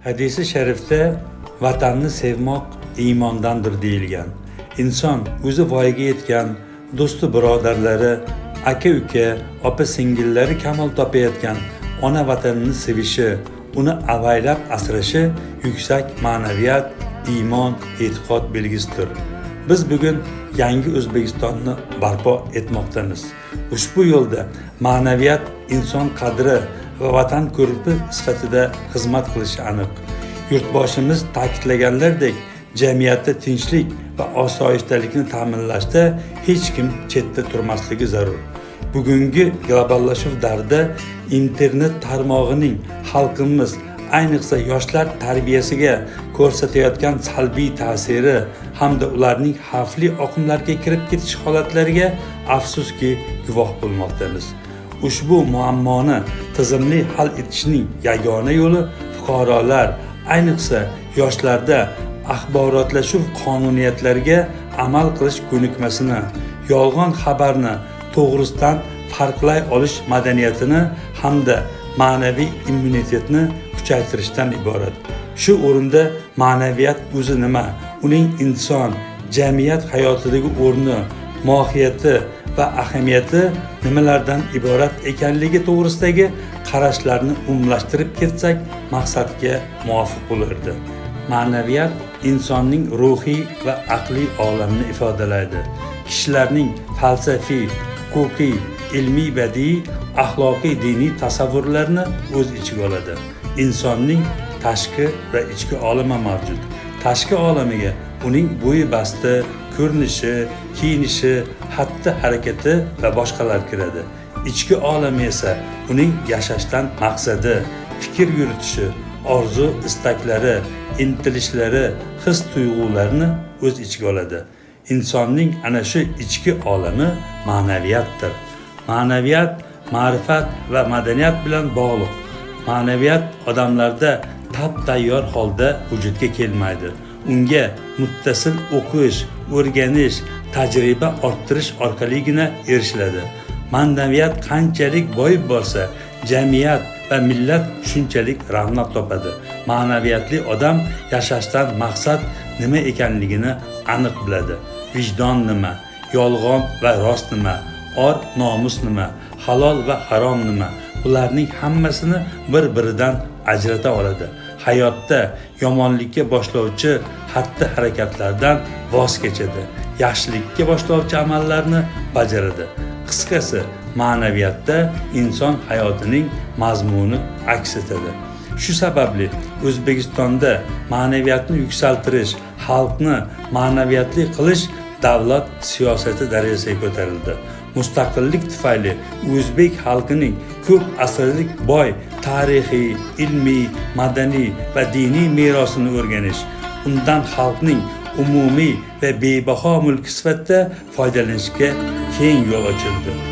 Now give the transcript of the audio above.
Hadisi sharifda vatanni sevmoq iymondandir deyilgan. Inson o'zi voyaga yetgan, do'sti birodarlari, aka-uka, opa-singillari kamol topayotgan ona vatanini sevishi, uni avaylab asrashi yuksak ma'naviyat, iymon, e'tiqod belgisidir. Biz bugun yangi O'zbekistonni barpo etmoqdamiz. Ushbu yo'lda ma'naviyat inson qadri va vatan ko'rki sifatida xizmat qilishi aniq. Yurtboshimiz ta'kidlaganlaridek, jamiyatda tinchlik va osoyishtalikni ta'minlashda hech kim chetda turmasligi zarur. Bugungi globallashuv davrida internet tarmog'ining xalqimiz, ayniqsa yoshlar tarbiyasiga ko'rsatayotgan salbiy ta'siri hamda ularning xavfli oqimlarga kirib ketish holatlariga afsuski guvoh bo'lmoqdamiz. Ushbu muammoni tizimli hal etishning yagona yo'li fuqarolar, ayniqsa yoshlarda axborotlashuv qonuniyatlariga amal qilish ko'nikmasini, yolg'on xabarni to'g'risidan farqlay olish madaniyatini hamda ma'naviy immunitetni kuchaytirishdan iborat. Shu o'rinda ma'naviyat o'zi nima, uning inson, jamiyat hayotidagi o'rni, mohiyati va ahamiyati nimalardan iborat ekanligi to'g'risidagi qarashlarni umumlashtirib ketsak, maqsadga muvofiq bo'lardi. Ma'naviyat insonning ruhiy va aqliy olamini ifodalaydi. Kishilarning falsafiy, huquqiy, ilmiy, badiiy, axloqiy, diniy tasavvurlarini o'z ichiga oladi. Insonning tashqi va ichki olami mavjud. Tashqi olamiga uning bo'yi basti, ko'rinishi, kiyinishi, xatti harakati va boshqalar kiradi. Ichki olami esa uning yashashdan maqsadi, fikr yuritishi, orzu istaklari, intilishlari, his tuyg'ularini o'z ichiga oladi. Insonning ana shu ichki olami ma'naviyatdir. Ma'naviyat ma'rifat va madaniyat bilan bog'liq. Ma'naviyat odamlarda tap tayyor holda vujudga kelmaydi. Unga muttasil o'qish, o'rganish, tajriba orttirish orqaligina erishiladi. Ma'naviyat qanchalik boyib borsa, jamiyat va millat shunchalik ravnaq topadi. Ma'naviyatli odam yashashdan maqsad nima ekanligini aniq biladi. Vijdon nima, yolg'on va rost nima, or nomus nima, halol va harom nima, ularning hammasini bir-biridan ajrata oladi. Hayotda yomonlikka boshlovchi xatti-harakatlardan voz kechadi, yaxshilikka boshlovchi amallarni bajaradi. Qisqasi, ma'naviyatda inson hayotining mazmuni aks etadi. Shu sababli O'zbekistonda ma'naviyatni yuksaltirish, xalqni ma'naviyatli qilish davlat siyosati darajasiga ko'tarildi. Mustaqillik tufayli o'zbek xalqining ko'p asrlik boy tarixiy, ilmiy, madaniy va diniy merosini o'rganish, undan xalqning umumiy va bebaho mulki sifatida foydalanishga keng yo'l ochildi.